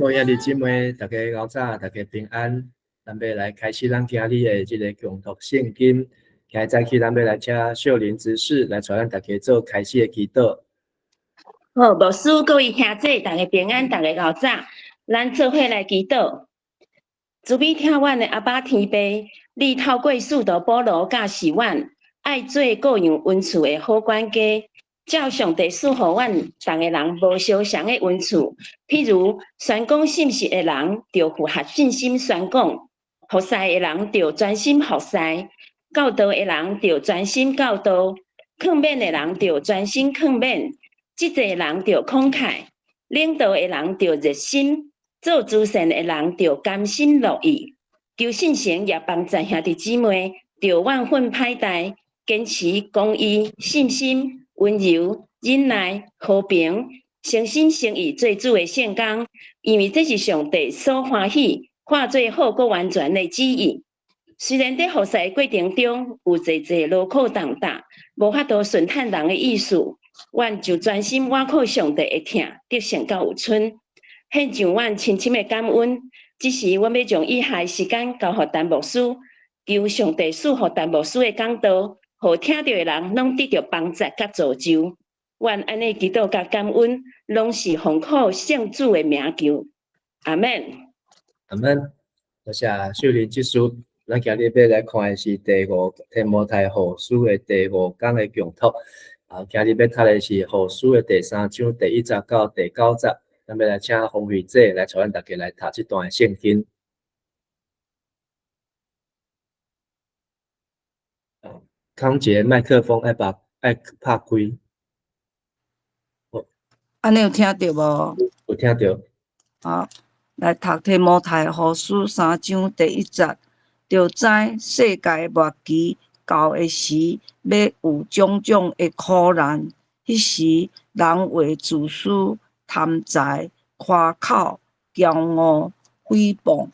各位兄弟姊妹，大家𠢕早，大家平安。咱欲來開始咱今日的這个共讀聖經。今日早起，咱欲來請秀玲執事來帶咱大家做開始的祈禱。好，牧師，各位兄弟，大家平安，大家𠢕早。咱做伙來祈禱。慈悲疼阮的阿爸天父，你透過使徒保羅教示阮，愛做各樣恩賜的好管家。照上帝賜予阮逐个人無相仝的恩賜，譬如宣講信息的人，著符合信心宣講；服侍的人，著專心服侍；教導的人，著專心教導；勸勉的人，著專心勸勉；節制的人，著慷慨；領導的人，著熱心；做慈善的人，著甘心樂意。求聖神也幫助兄弟姊妹，著萬分歹待，堅持公義、信心、溫柔、忍耐、和平，誠心誠意做主的聖工，因為這是上帝所歡喜、化做好閣完全的旨意。雖然佇服侍的過程中有濟濟勞苦重擔，無法度順趁人的意思，阮就專心倚靠上帝的疼，得勝到有賰。獻上阮深深的感恩。這時，阮欲將以下的時間交予陳牧師，求上帝賜予陳牧師的講道，予聽著的人攏得著幫助佮造就。阮按呢祈禱佮感恩，攏是奉靠聖主的名求。阿們。阿們。多謝秀玲執事。咱今日欲來看的是第五提摩太後書的第五章的共讀。啊，今日欲讀的是後書的第三章第一節到第九節。咱欲來請馮慧姐來帶咱大家來讀這段聖經。康傑麥克風愛把愛拍開。按呢有聽著無？有聽著。好，來讀提摩太後書三章第一節，著知世界末期到的時，欲有種種的苦難。彼時人會自私、貪財、誇口、驕傲、誹謗、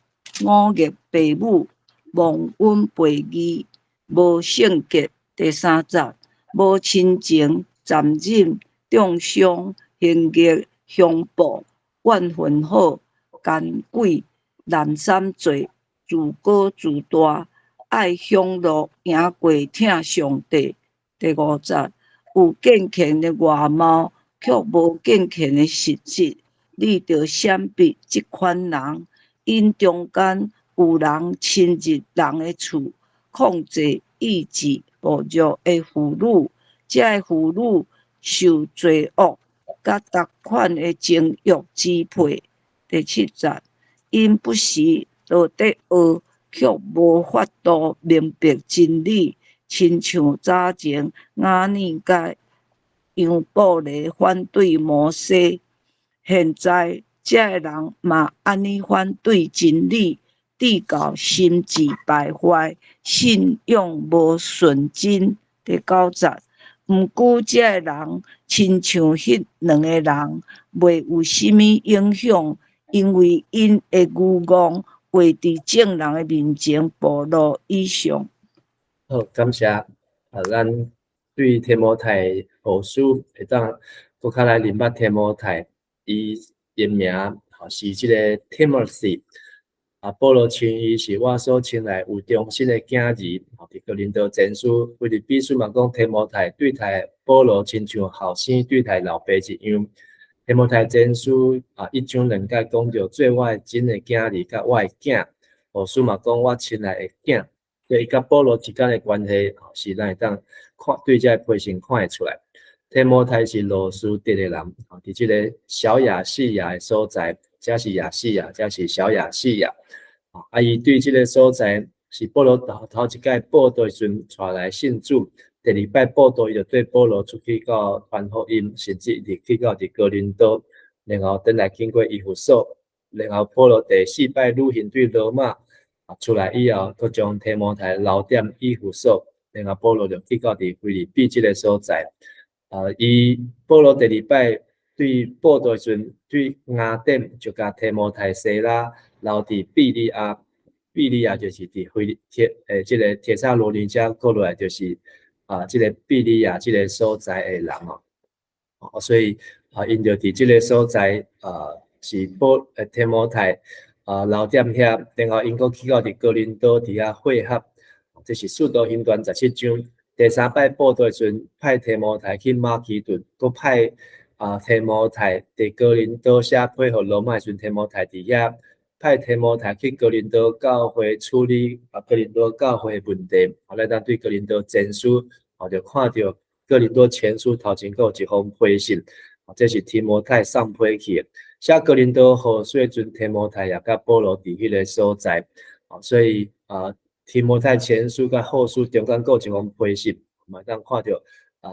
忤逆父母、忘恩背義、無聖潔。第三節，無親情、殘忍、中傷、行惡、兇暴、怨恨好、奸詭、濫散罪、自高自大，愛享樂，贏過疼上帝。第五節，有敬虔的外貌，卻無敬虔的實質，你著閃避這款人。𪜶中間有人侵入人的厝，控制意志薄弱的婦女，這个婦女受罪惡佮逐款的情欲支配。第七節，𪜶不時都佇學，卻無法度明白真理，親像早前雅尼佮楊布雷反對摩西，現在這个人嘛按呢反對真理，直到心志敗壞，信仰無純真。第九節，毋過這个人親像彼兩个人，袂有啥物影響，因為𪜶的愚戇會佇眾人的面前暴露以上。好，感謝啊，咱對提摩太後書會當閣較來認捌提摩太，伊英名吼是這個 Timothy。啊，保羅稱伊是我所親愛有忠心的囝兒。吼，佇哥林多前書、腓立比書嘛講提摩太對待保羅親像後生對待老爸一樣。提摩太前書啊，一章兩節講著做我的真的囝兒佮我的囝。後書嘛講我親愛的囝。所以伊佮保羅之間的關係，是咱會當看對這個批信看會出來。提摩太是路斯德的人，佇這个小亞細亞的所在，這是亞細亞，這是小亞細亞。啊，伊對這个所在是保羅頭頭一擺佈道的時陣帶來信主，第二擺佈道伊就綴保羅出去到傳福音，甚至入去到佇哥林多，然後轉來經過以弗所，然後保羅第四擺旅行對羅馬出來以後，閣將提摩太留踮以弗所，然後保羅就去到佇腓立比這个所在。啊，伊保羅第二擺對佈道的時陣，對雅典就共提摩太、西拉留佇庇哩亞，庇哩亞就是佇腓立鐵誒，這个帖撒羅尼迦過落來就是啊，這个庇哩亞這个所在的人哦。哦，所以啊，𪜶就佇這个所在啊，是提摩太留踮遐，然後𪜶閣去到佇哥林多佇遐會合。這是使徒行傳17章。第三擺佈道的時陣，派提摩太去馬其頓，閣派提摩太佇哥林多寫批予羅馬的時陣，提摩太佇遐，派提摩太去哥林多教會處理哥林多教會的問題。咱當對哥林多前書，就看著哥林多前書頭前閣有一封批信，這是提摩太送批去的。寫哥林多後書的時陣，提摩太也佮保羅佇彼个所在，所以提摩太前書佮後書中間閣有一封批信，嘛會當看著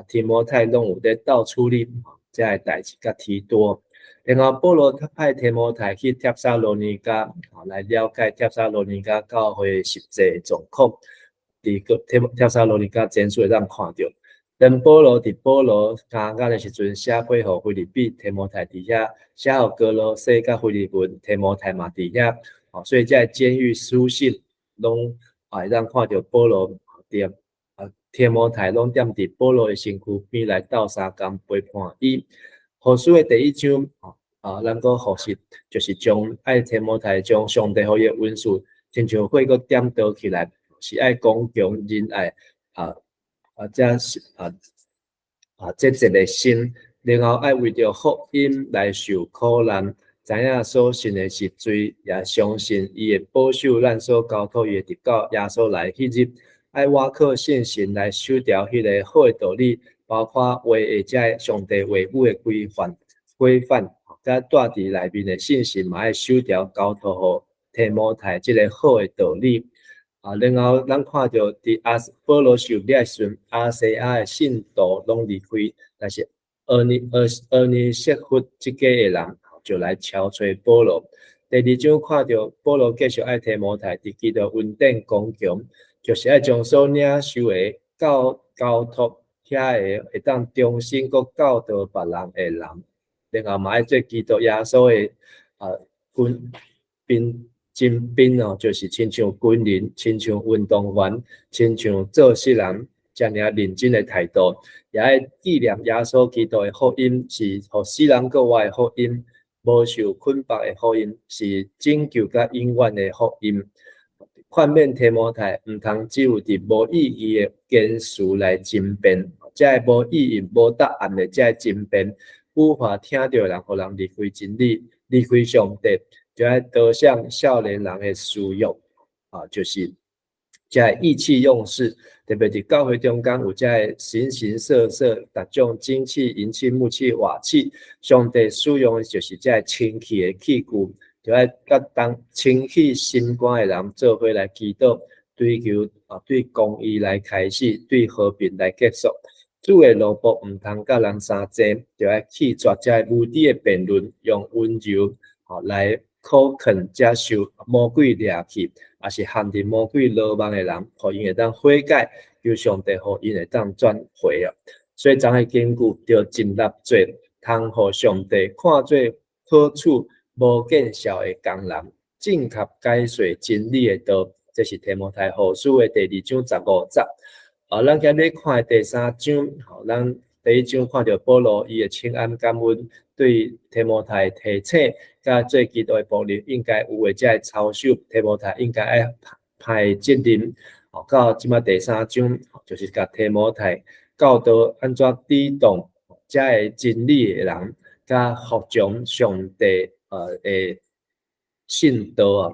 提摩太攏有咧鬥處理這个代誌佮提多。然後保羅派提摩太去帖撒羅尼迦，來了解帖撒羅尼迦教會實際狀況。佇個帖撒羅尼迦前書會當看著。當保羅佇保羅監獄的時陣，寫批予腓立比，提摩太佇遐；寫予歌羅西佮腓利門，提摩太嘛佇遐。所以這个監獄書信攏會當看著保羅踮提摩太攏踮佇保羅的身軀邊來鬥相共陪伴伊。後書的第一章，咱閣復習，就是將愛提摩太將上帝予伊的恩賜，親像火閣點著起來，是愛剛強仁愛這是這一个心，然後愛為著福音來受苦難，知影所信的是罪，也相信伊會保守咱所交託伊的，直到耶穌來彼日，愛倚靠信心來守牢彼个好的道理，包括話的這个上帝話語的規範，佮帶佇內面的信心嘛愛守牢交託予提摩太這个好的道理。然後咱看著佇保羅受掠的時陣，亞細亞的信徒攏離開，但是俄尼西弗這家的人就來敲揣保羅。第二章看著保羅繼續愛提摩太佇基督恩典剛強，就是愛將所領受的交託遐个會當忠心閣教導別人的人，然後嘛愛做基督耶穌的軍兵。精兵哦，就是親像軍人，親像運動員，親像做事人，遮爾認真的態度，也愛紀念耶穌基督的福音，是予死人閣活的福音，無受捆綁的福音，是拯救佮永遠的福音。勸勉提摩太，毋通只有佇無意義的言辭來爭辯，這个無意義、無答案的這个爭辯，無法聽著人，予人離開真理，離開上帝。就愛導向少年人的私欲，就是這个意氣用事，特別佇教會中間有這个形形色色，逐種金器、銀器、木器、瓦器，上帝使用的就是這个清氣的器具，就愛佮當清氣心肝的人做伙來祈禱，追求對公義來開始，對和平來結束。主的奴僕毋通佮人相爭，就愛棄絕這个無知的辯論，用溫柔來苦勸這受魔鬼掠去，抑是陷佇魔鬼羅網的人，予𪜶會當悔改，求上帝予𪜶會當轉回啊。所以，昨个根據著盡力做，通予上帝看做可取、無見笑的工人，正確解說真理的道。這是提摩太後書的第二章15節。咱今日看的第三章，咱第一章看著保羅伊的請安感恩，對提摩太提醒，佮做基督的僕人應該有的這个操守，提摩太應該愛派責任。到這擺第三章，就是共提摩太教導按怎抵擋這个真理的人，佮服從上帝的信道啊。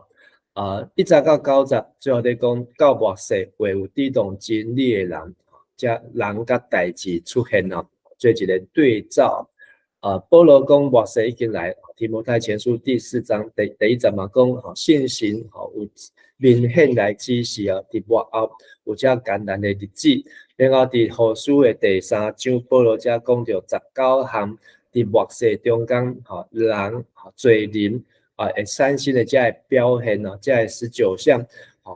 1節到9節，最後咧講到末世會有抵擋真理的人，這人佮代誌出現啊，做一個對照。保羅講末世已經來，提摩太前書第四章第1節嘛講，信心有明顯來指示啊，佇末後有遮艱難的日子。然後佇後書的第三章，保羅才講著19項，佇末世中間，人罪人會產生的這个表現哦，這个19項，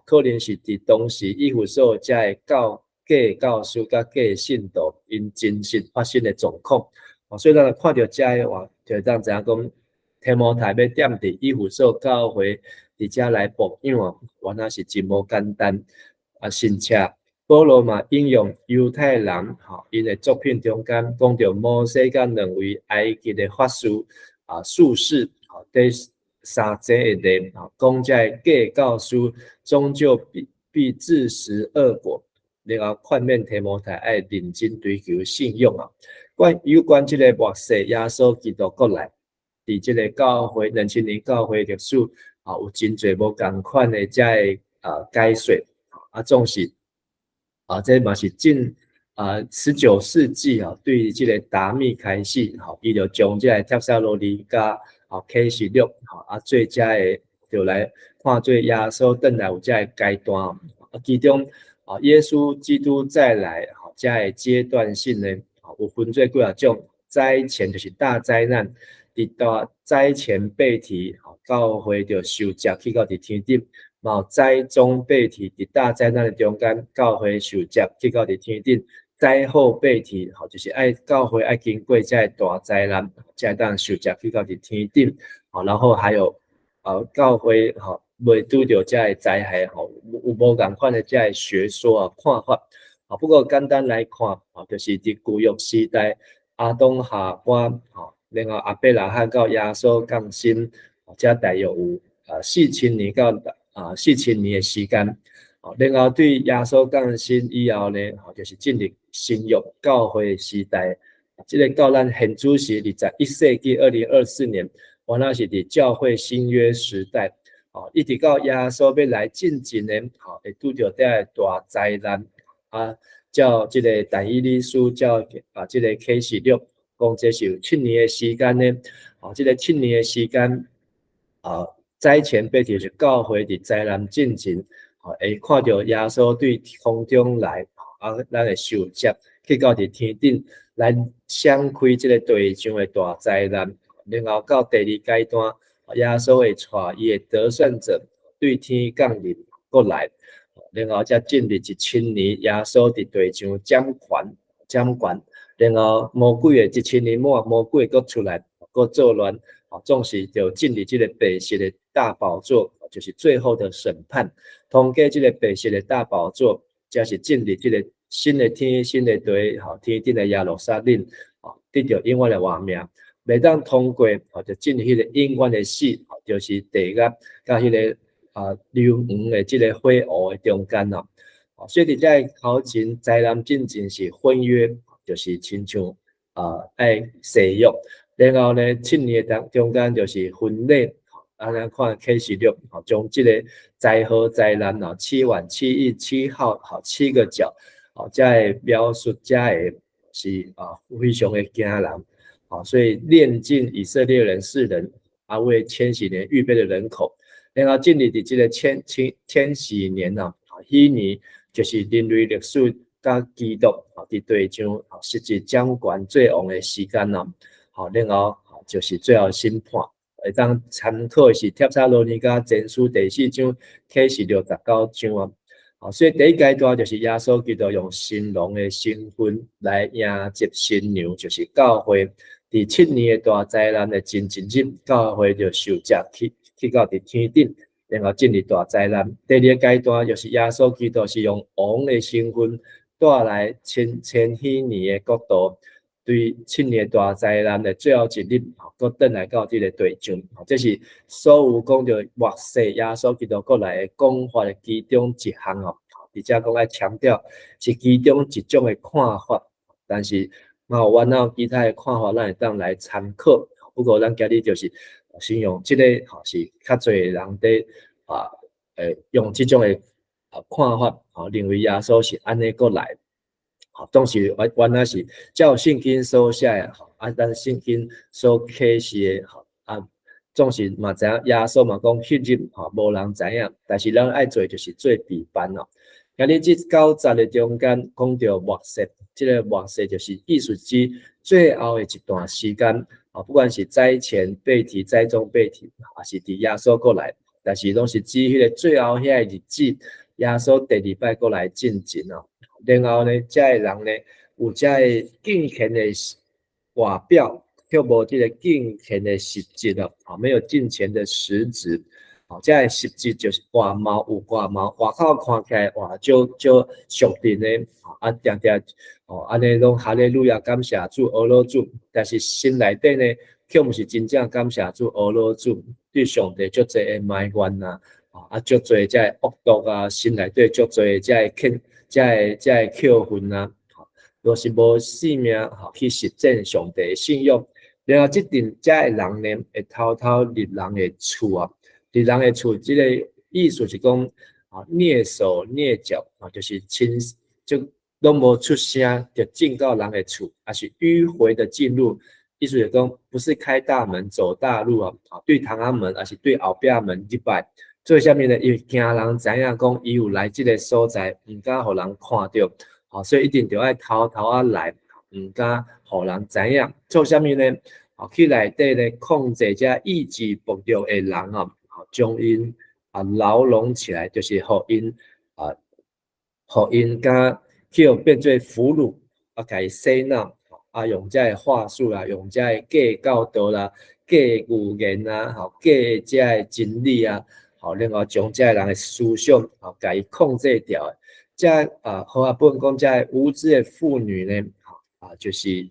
可能是佇當時以弗所這个假教師佮假信徒𪜶真實發生的狀況。所以咱若看著這个話，就會當知影講，提摩太欲踮佇以弗所教會佇遮來牧養哦，原來是真無簡單。甚且保羅嘛引用猶太人𪜶的作品中間講著摩西佮兩位埃及的法師術士。第三節的例，講這个假教師終究必自食惡果，然後勸勉提摩太愛認真追求信仰啊。關有關這个末世耶穌基督閣來，佇這个教會2000年教會歷史啊，有真濟無仝款的這个解說啊，總是啊，這嘛是進19世紀啊，對這个達秘開始，吼，伊就將這个帖撒羅尼迦啟示錄，吼啊，做這个就來看做耶穌轉來有這个階段，啊，其中啊，耶穌基督再來，吼，這個階段性的，有分做幾仔種，災前就是大災難，佇大災前被提，吼，教會就受接去到佇天頂；嘛有災中被提，佇大災難的中間，教會受接去到佇天頂；災後被提，吼，就是愛教會愛經過這個大災難，才會當受接去到佇天頂。吼，然後還有教會吼袂拄著這个災害，吼，有無仝款的這个學說啊看法。啊，不過簡單來看，啊，就是佇舊約時代，亞當夏娃，吼，然後亞伯拉罕到耶穌降生，這大約有4000年到四千年的時間。然後對耶穌降生以後呢，吼，就是進入新約教會時代。這个到咱現主時21世紀2024年，原來是佇教會新約時代。哦，一直到耶穌欲來進前呢，吼，會拄著這个大災難。啊，照這个但以理書，照這个啟示錄，講這是有七年的時間呢。哦，這个七年的時間，啊，災前被提是教會佇災難進前，吼，會看著耶穌對空中來，啊，咱會受接去到佇天頂來閃開這个地上的大災難。然後到第二階段，耶穌會帶伊的得勝者對天降臨過來。然後才進入1000年，耶穌佇地上掌權，掌權。然後魔鬼的一千年末，魔鬼閣出來，閣作亂，總是就進入這个白色的大寶座，就是最後的審判。通過這个白色的大寶座，才是進入這个新的天、新的地，吼，天頂的耶路撒冷，得著永遠的活命。袂當通過，就進入彼个永遠的死，就是地獄佮彼个硫磺的這个火湖的中間哦。所以佇這个頭前災難進前是婚約，就是親像愛誓約，然後呢，七年的當中間就是婚禮，啊，咱看啟示錄，吼，將這個災禍災難哦，七碗七翼七號，吼，七個角，哦，這个描述這个是非常的驚人，哦，所以煉淨以色列人世人，啊，為千禧年預備的人口，然後進入佇這個千禧年啊，彼年就是人類歷史佮基督佇地上實際掌權做王的時間咯，好，然後就是最後審判，會當參考的是帖撒羅尼迦前書第四章啟示錄19章啊。好，所以第一階段就是耶穌基督用新郎的身份來迎接新娘，就是教會。佇七年的大災難的前一日，教會就受接去到佇天頂，然後進入大災難。第二个階段就是耶穌基督是用王的身份帶來千禧年的國度，對七年大災難的最後一日，閣轉來到這个地上。這是所有講著末世耶穌基督閣來的講法的其中一項哦。佇遮講愛強調是其中一種的看法，但是嘛有阮有其他的看法，咱會當來參考。不過咱今日就是先用這个吼，是較濟人佇用這種的看法，吼，認為耶穌是按呢閣來。吼，當時原來是照聖經所寫的，吼，啊，咱聖經所啟示的，吼，啊，總是嘛知影耶穌嘛講彼日吼，無人知影，但是咱愛做就是做備辦哦。今日這九節的中間講著末世，這个末世就是意思指最後的一段時間，啊，不管是災前被提、災中被提，抑是佇耶穌閣來，但是攏是指彼个最後彼个日子，耶穌第二擺閣來進前哦。然後呢，這个人呢有這个敬虔的外表，卻無這个敬虔的實質哦，啊，沒有敬虔的實質。哦，這个實質就是外貌有外貌，外口看起來哇，足足屬靈的，啊，定定哦，按呢攏哈利路亞感謝主，阿羅主，但是心內底呢，卻毋是真正感謝主、阿羅主，對上帝足濟的埋怨啊，啊足濟這个惡毒啊，心內底足濟這个譴、這個扣恨啊，若是無性命吼去實踐上帝的信仰，然後這陣這个人呢，會偷偷入人的厝啊，入人的厝，這个意思是講啊，躡手躡腳啊，就是親就攏無出聲，就進到人的厝，抑是迂迴的進入，意思是講不是開大門走大路啊，對窗仔門，抑是對後壁門入來。做啥物呢？因為驚人知影講伊有來這个所在，毋敢予人看著，吼，所以一定著愛偷偷仔來，毋敢予人知影。做啥物呢？去內底咧控制這意志薄弱的人哦，將𪜶啊牢籠起來，就是予𪜶啊，予𪜶敢去予變做俘虜，啊，共伊洗腦，啊，用這个話術啦，用這个假教導啦、假預言啊，吼，假這个真理啊，吼，然後將這个人的思想，吼，共伊控制掉的。這啊，和合本講這个無知的婦女呢，啊，就是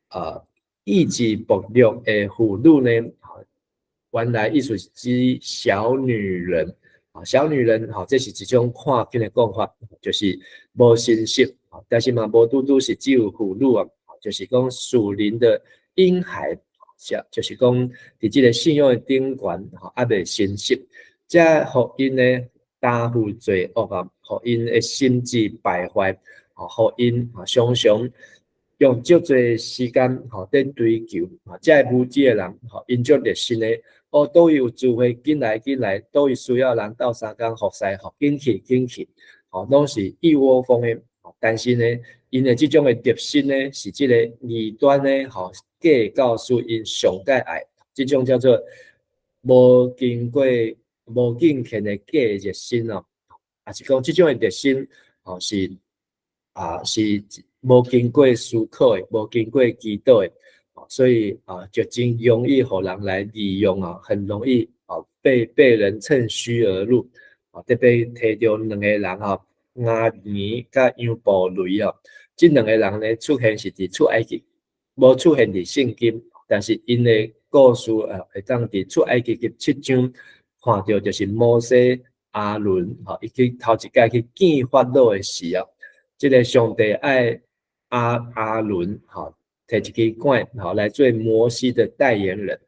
啊，意志薄弱的婦女呢，原來意思是指小女人，啊，小女人，吼，這是一種看輕的講法，就是無信息，但是嘛，無拄拄是只有婦女啊，就是講屬靈的嬰孩，就是講佇這个信仰的頂懸，吼，猶未成熟，這予𪜶呢擔負罪惡啊，予𪜶的心智敗壞，吼，予𪜶啊常常用足濟時間，吼，佇追求，啊，這个無知的人，吼，𪜶足熱心的，哦，佗位有聚會，緊來緊來，佗位需要人鬥相共服侍，吼，緊去緊去，吼，攏是一窩蜂的，但是呢，𪜶的這種的熱心呢，是這个異端的，吼，假教師𪜶上蓋愛，這種叫做無經過無敬虔的假熱心哦，抑是講這種的熱心，吼，是無經過思考的，無經過祈禱的，所以啊，就真容易予人來利用啊，很容易啊被人趁虛而入，啊，特別提著兩个人吼，亞尼佮楊布雷哦，這兩个人呢出現是佇出埃及，無出現佇聖經，但是𪜶的故事啊，會當佇出埃及記七章看著，就是摩西、亞倫吼，伊去頭一擺去見法老的時啊，這个上帝愛亞倫吼，提一支拐吼來做摩西的代言人。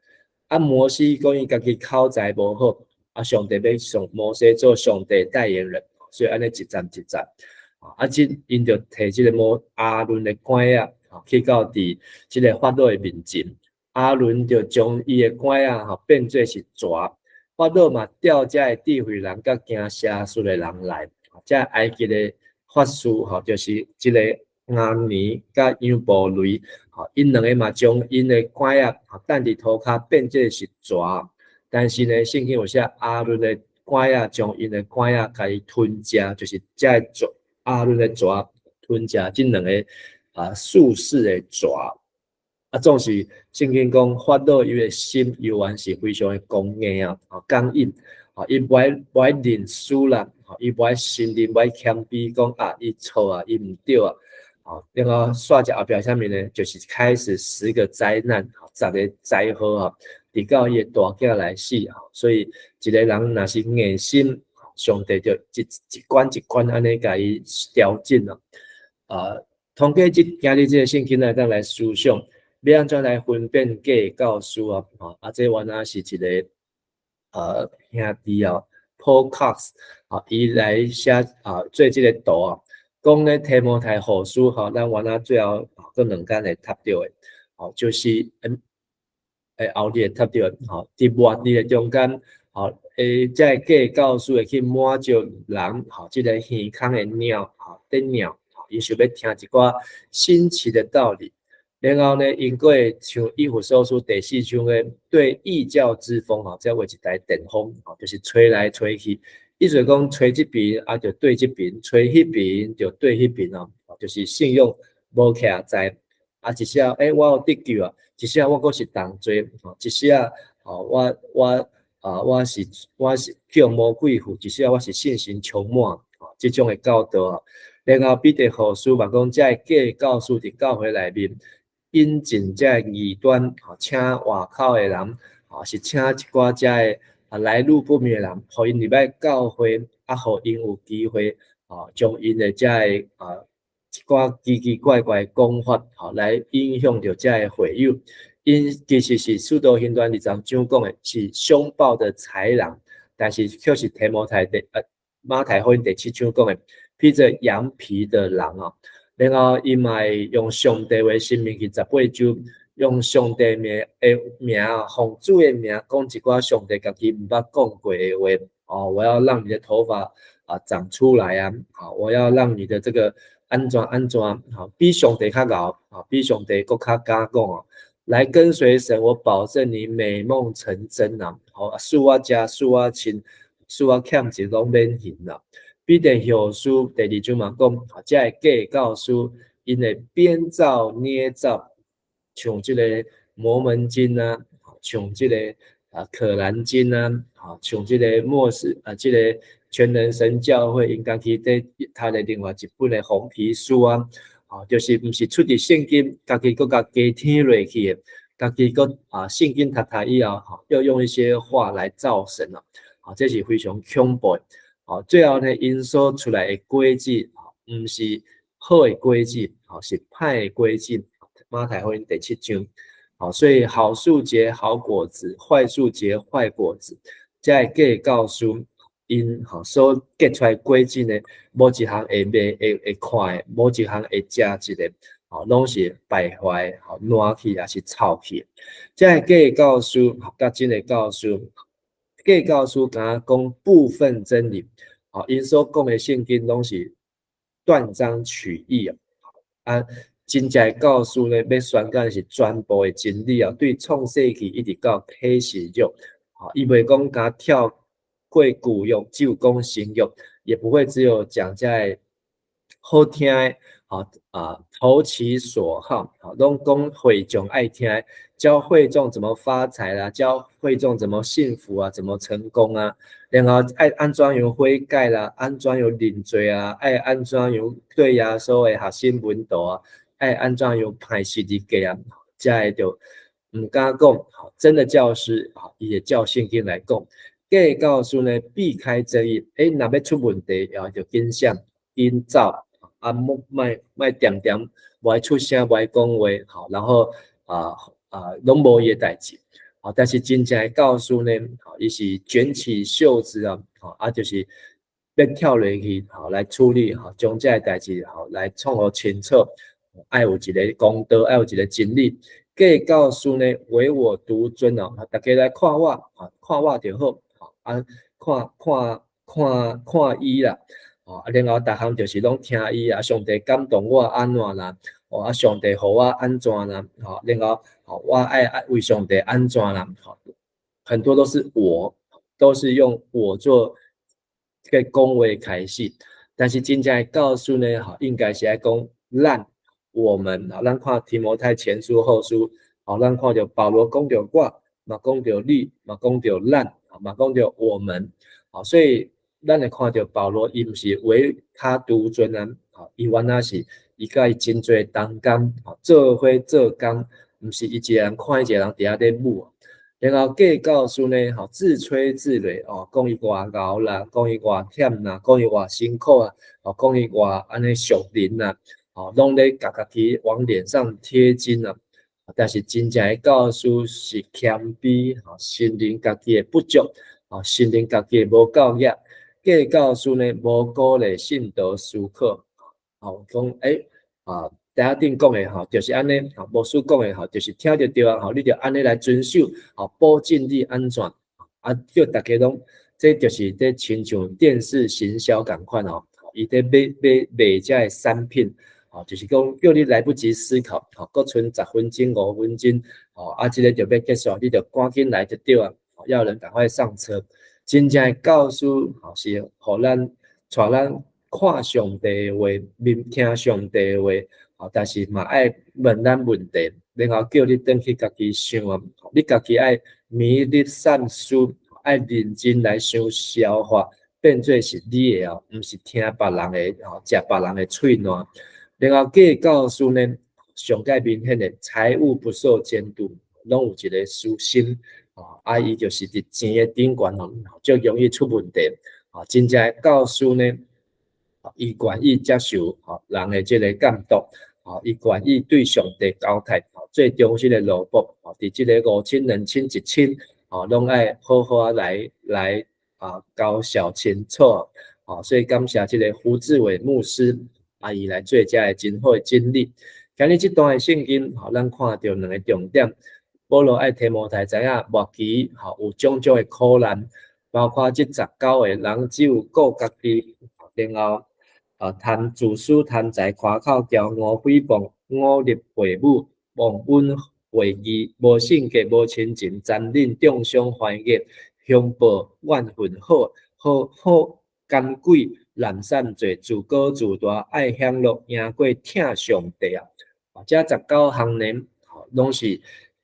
啊，摩西講伊家己口才無好，啊，上帝欲用摩西做上帝代言人，所以按呢一層一層。啊，這𪜶就提這个摩亞倫的拐仔，去到佇這个法老的面前，亞倫就將伊的拐仔吼變做是蛇，法老嘛調遮个智慧人佮行邪術的人來，這埃及的法師吼，就是這个亞尼佮楊布雷，吼，𪜶兩个嘛將𪜶的拐仔擲佇塗跤變做是蛇，但是呢，聖經有寫亞倫的拐仔將𪜶的拐仔共伊吞食，就是這个蛇亞倫的蛇吞食這兩个啊術士的蛇。啊，總是聖經講法老伊的心猶原是非常的剛硬啊，剛硬，啊，伊無愛認輸啦，伊無愛承認，無愛謙卑，講啊，伊錯啊，伊毋對啊，吼，然後煞一後壁啥物呢？就是開始十個災難，十个災禍啊，直到伊的大囝來死，所以一个人若是硬心，上帝就一一關一關按呢共伊調整啊。啊，通過這今日這个聖經來當來思想，欲按怎來分辨假教師啊？吼，啊，這原來是一个兄弟啊，Paul Cox 啊，伊來寫啊做這个圖啊，講咧提摩太後書吼，咱原來最後閣兩工會讀著的，吼，就是後日會讀著的，吼，佇末日的中間，吼，這个假教師會去滿足人，吼，這个耳空的鳥，吼，的鳥，伊想欲聽一寡新奇的道理。然後呢，𪜶閣會像以弗所書第四章的對異教之風，吼，這畫一台電風，吼，就是吹來吹去，意思講吹這邊啊，就對這邊；吹彼邊就對彼邊哦，就是信仰無徛在。啊，一時仔，我有得救啊，一時仔我閣是同罪，吼，一時仔，吼，我是叫魔鬼附，一時仔我是信心充滿，吼，這種的教導啊。然後彼得後書嘛講，這个假教師佇教會內面。引進這个異端，吼，請外口的人，吼，是請一寡遮个啊來路不明的人，予𪜶入來教會，啊，予𪜶有機會，吼，將𪜶的遮个啊一寡奇奇怪怪的講法，吼，來影響著遮个會友。𪜶其實是使徒行傳二十章講的是兇暴的豺狼，但是卻是提摩太第馬太福音第七章講的披著羊皮的狼哦。然後伊嘛會用上帝話申命記十八章，用上帝名的名，奉主的名講一寡上帝家己毋捌講過的話。哦，我要讓你的頭髮啊長出來啊，好，我要讓你的這個按怎按怎，好，比上帝較𠢕，啊，比上帝閣較敢講哦。來跟隨神，我保證你美夢成真啊！好，輸我食，輸我穿，輸我欠錢攏免還啦。彼得後書第二章嘛講，這个假教師，𪜶會編造捏造，像這個摩門經啊，像這個啊可蘭經啊，像這個末世啊，這個全能神教會，𪜶家己佇讀的另外一本的紅皮書啊。啊，就是毋是出佇聖經，家己閣共加添落去的，家己閣啊聖經讀讀以後，吼，又用一些話來造神啊，啊，這是非常恐怖的。好，最後呢，𪜶所出來的果子，毋是好的果子，吼，是歹的果子。馬太福音第七章，好，所以好樹結好果子，壞樹結壞果子。這个假教師，𪜶吼所結出來果子呢，無一項會賣會會看的，無一項會食一個，吼，攏是敗壞，吼，爛去抑是臭去。這个假教師佮真的教師，假教師敢若講部分真理，吼，𪜶所講的聖經攏是斷章取義啊，啊，真正的教師呢，欲宣講的是全部的真理啊，對創世記一直到啟示錄，吼，伊袂講敢跳過舊約，只有講新約，也不會只有講這个好聽的，吼啊，投其所好，吼，攏講會眾愛聽的，教會眾怎麼發財啦，教會眾怎麼幸福啊，怎麼成功啊，然後愛按怎樣悔改啦，按怎樣認罪啊，愛按怎樣對耶穌的學生門徒啊，愛按怎樣歹十字架啊，這个就毋敢講，真的教師，伊會照聖經來講。假教師呢，避開爭議，欸，若欲出問題，後就緊閃緊走，啊，莫莫莫恬恬，無愛出聲，無愛講話，吼，然後啊啊，攏無伊的代誌，吼，但是真正的教師呢，吼，伊是捲起袖子啊，吼，啊，就是欲跳落去，吼，來處理，吼，將這个代誌，吼，來創予清楚，愛有一个公道，愛有一个真理。假教師呢，唯我獨尊哦，大家來看我，看我就好。啊，看看看看伊啦，哦，啊，然後逐項就是攏聽伊啊，上帝感動我按怎啦，哦，啊，上帝予我按怎啦，吼，然後，吼，我愛愛為上帝按怎啦，吼，很多都是我，都是用我做這个講話開始，但是真正的教師呢，吼，應該是愛講咱我們，啊，咱看提摩太前書後書，吼，咱看著保羅講著我，嘛講著你，嘛講著咱。嘛講著我們，好，所以咱會看著保羅，伊毋是唯他獨尊啊，吼，伊原來是伊佮伊真濟同工，吼，做伙做工，毋是伊一個人看伊一個人佇遐咧舞。然後假教師呢，吼，自吹自擂哦，講伊偌𠢕啦，講伊偌忝啦，講伊偌辛苦啊，哦，講伊偌按呢屬靈啦，哦，攏咧共家己往臉上貼金啊。但是真正的教師是謙卑，吼，承認家己的不足，吼，承認家己的無夠額。假教師呢，無鼓勵信徒思考，吼，講欸啊，台仔頂講的吼，就是按呢，吼，牧師講的吼，就是聽著對啊，吼，你著按呢來遵守，吼，保證你按怎，啊，叫大家攏，這就是佇親像電視行銷仝款哦，伊佇買買賣這个產品。吼，就是講叫你來不及思考，吼，閣賰10分鐘、5分鐘，吼，啊，這个就欲結束，你著趕緊來就對啊，要人趕快上車。真正的教師，吼，是予咱帶咱看上帝的話，聆聽上帝的話，吼，但是嘛愛問咱問題，然後叫你轉去家己想啊，你家己愛明日三思，愛認真來想消化，變做是你的哦，毋是聽別人的，吼，食別人的喙瀾。然後假教師呢，上蓋明顯的財務不受監督，攏有一个私心，啊，伊就是佇錢的頂懸吼，足容易出問題。啊，真正的教師呢，伊願意接受吼人的這个監督，吼，伊願意對上帝交代，做忠心的奴僕，吼，佇這个五親、兩親、一親，吼，攏愛好好仔來來啊交涉清楚，吼，所以感謝這个胡志偉牧師，啊，伊來做這个真好的整理。今日這段的聖經，吼，咱看著兩个重點。保羅愛提摩太知影末期吼有種種的苦難，包括這十九个人只有顧家己，然後啊貪自私、貪財、誇口、驕傲、誹謗、忤逆父母、忘恩負義、無性格、無親情、殘忍、中傷、歡樂、兇暴、怨恨、好好好奸詭、濫散罪、自高自大、愛享樂、贏過疼上帝啊！這十九項呢，吼攏是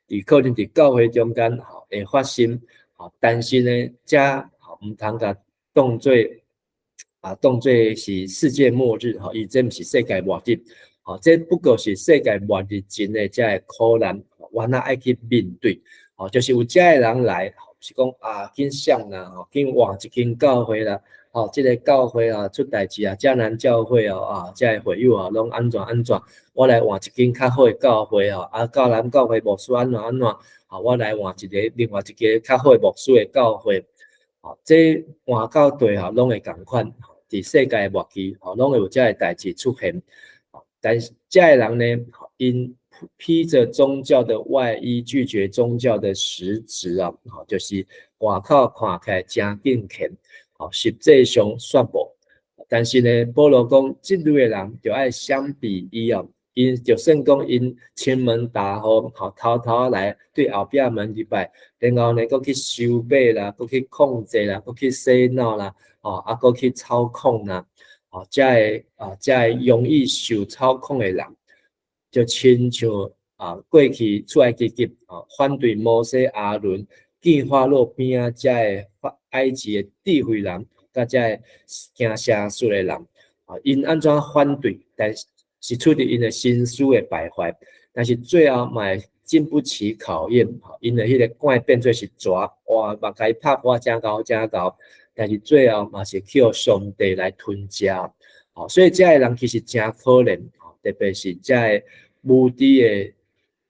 佇可能佇教會中間吼會發生，吼，但是呢，這吼毋通共當做啊，當做是世界末日吼，伊這毋是世界末日，吼，這不過是世界末日前的這个苦難，原來愛去面對，吼，就是有這个人來，是講啊，緊閃啦，吼，緊換一間教會啦，吼，這个教會啊出代誌啊，迦南教會哦，啊，這个會友啊，攏按怎按怎，我來換一間較好的教會哦，啊，迦南教會牧師按怎按怎，啊，我來換一个另外一个較好的牧師的教會，吼，這換到對吼，攏會仝款，佇世界末期，吼，攏會有這个代誌出現，但是這个人呢，𪜶披著宗教的外衣，拒絕宗教的實質啊，吼，就是外口看起來誠敬虔，吼，實際上煞無。但是呢，保羅講，這類的人就愛相比伊哦，𪜶就算講𪜶前門大戶，吼，偷偷來對後壁門入來，然後呢，閣去收買啦，閣去控制啦，閣去洗腦啦，吼，啊，閣去操控啦，吼，這个啊，這个容易受操控的人，就親像啊，過去出埃及記啊，反對摩西、亞倫、見法老邊仔這个埃及的智慧人，佮這个行邪術的人，啊，𪜶按怎反對，但是是出佇𪜶的心思的敗壞，但是最後嘛會經不起考驗，吼，𪜶的彼个棍變做是蛇，哇，嘛共伊拍破誠𠢕誠𠢕，但是最後嘛是去予上帝來吞食，吼，所以這个人其實誠可憐，吼，特別是這个無知的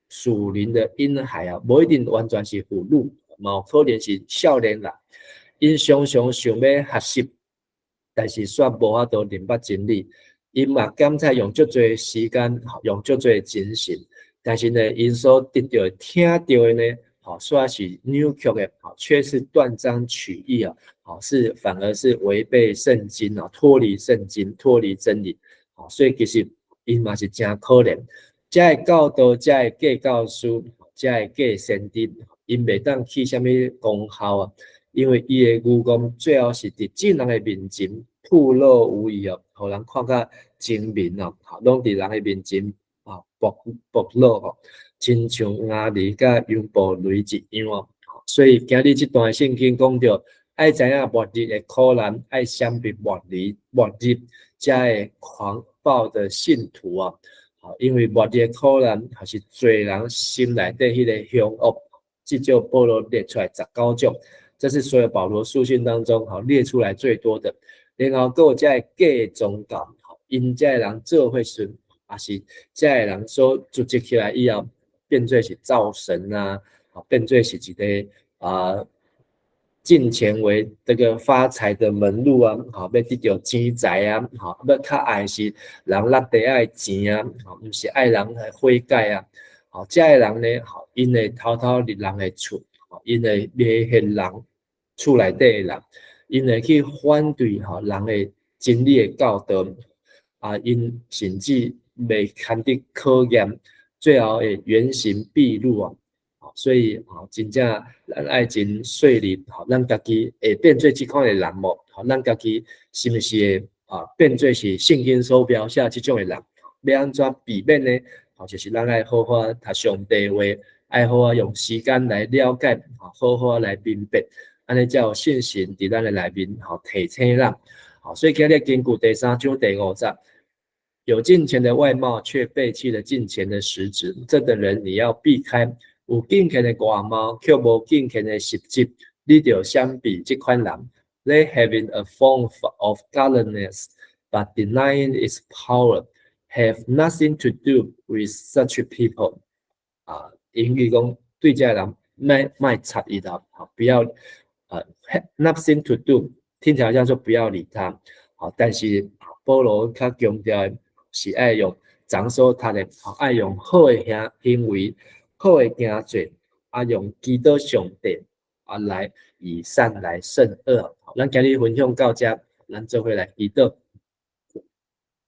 屬靈的嬰孩啊，無一定完全是婦女，嘛有可能是少年人，𪜶常常想欲學習，但是煞無法度認捌真理，𪜶嘛甘才用足濟時間，用足濟精神，但是呢，𪜶所得著聽著的呢，吼，煞是扭曲的，吼，卻是斷章取義啊，吼，是反而是違背聖經啊，脫離聖經，脫離真理，吼，所以其實𪜶嘛是誠可憐。這个教導，這个假教師，這个假先知，𪜶袂當起啥物功效啊？因為伊的愚戇最後是佇眾人的面前暴露無遺哦，予人看甲真明哦，攏佇人的面前啊暴暴露哦，親像鴨兒佮楊布雷一樣哦。所以今日這段聖經講著，愛知影末日的苦難，愛選別末日末日這个狂暴的信徒啊。因為末日的苦難，還是罪人心內底彼個兇惡，至少保羅列出來十九種，這是所有保羅書信當中吼列出來最多的。然後閣有這个假宗教，𪜶這个人做伙時，也是這个人所組織起來以後，變做是造神啊，變做是一個啊，進錢為這個發財的門路啊，吼，欲得著錢財啊，吼，欲較愛是人搦袋仔的錢啊，吼，毋是愛人來悔改啊，吼，這个人呢，吼，𪜶會偷偷入人的厝，吼，𪜶會迷惑人厝內底的人，𪜶會去反對吼人的真理的教導，啊，𪜶甚至袂堪得考驗，最後會原形畢露啊。所以吼，真正咱愛真細膩，吼，咱家己會變做這款的人無？吼，咱家己是毋是會啊變做是聖經所描寫這種的人？欲按怎避免呢？吼，就是咱愛好好讀上帝話，愛好好用時間來了解，好好來明白，按呢才有信心佇咱的內面吼提醒咱。吼，所以今日根據第三章第五節。有敬虔的外貌，卻背棄了敬虔的實質，這等人你要避開。有敬虔的外貌，卻無敬虔的實質，你著閃避這款人。They having a form of godliness, but denying its power, have nothing to do with such people。啊，英語講對這个人莫莫插伊啦，好，不要啊，have nothing to do，聽起來好像說不要理他，好，但是保羅較強調的是愛用昨所讀的，愛用好的行行為、好的行做，啊，用祈禱上帝啊來以善來勝惡。咱今日分享到這，咱做伙來祈禱。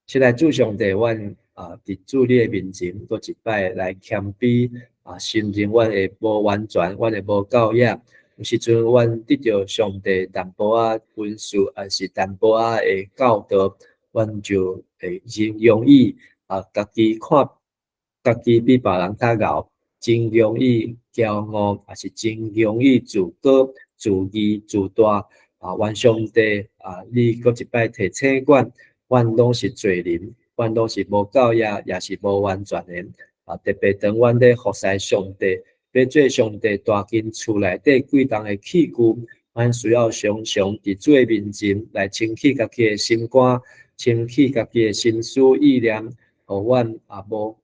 親愛主上帝，阮啊，佇主你的面前，閣一擺來謙卑啊，承認阮的無完全，阮的無夠額。有時陣，阮得著上帝淡薄仔恩賜，抑是淡薄仔的教導，阮就會真容易啊，家己看家己比別人較𠢕，真容易驕傲，抑是真容易自高、自義、自大。啊，願上帝啊，你閣一擺提醒阮，阮攏是罪人，阮攏是無夠額，也是無完全的。啊，特別當阮咧服侍上帝，欲做上帝大金厝內底貴重的器具，阮需要常常佇主的面前來清洗家己的心肝，清洗家己的心思意念，予阮啊無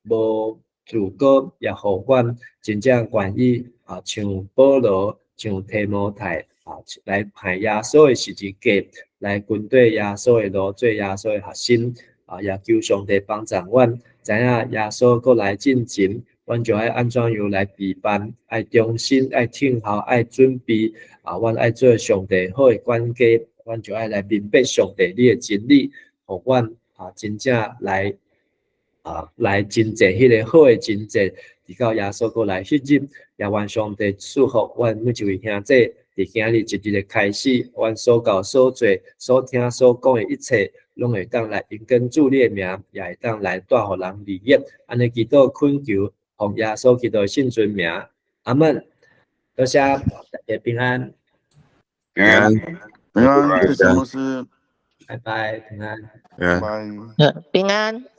無自高，也予阮真正願意啊，像保羅、像提摩太啊，來攀耶穌的十字架，來跟綴耶穌的路，做耶穌的學生啊，也求上帝幫助阮，知影耶穌閣來進前，阮就愛按怎樣來備辦，愛忠心，愛聽候，愛準備啊！阮愛做上帝好的管家，阮就愛來明白上帝你的真理，予阮啊真正來啊來爭戰彼个好的爭戰，直到耶穌閣來彼日，也願上帝賜福阮每一位兄弟，佇今日一日的開始，阮所教所做、所聽所講的一切，攏會當來榮光主你的名，也會當來帶予人利益。按呢祈禱懇求，奉耶穌基督的聖尊名，阿門。多謝，大家平安。平安，平安，謝謝牧師。拜拜，平安。平安。拜。平安。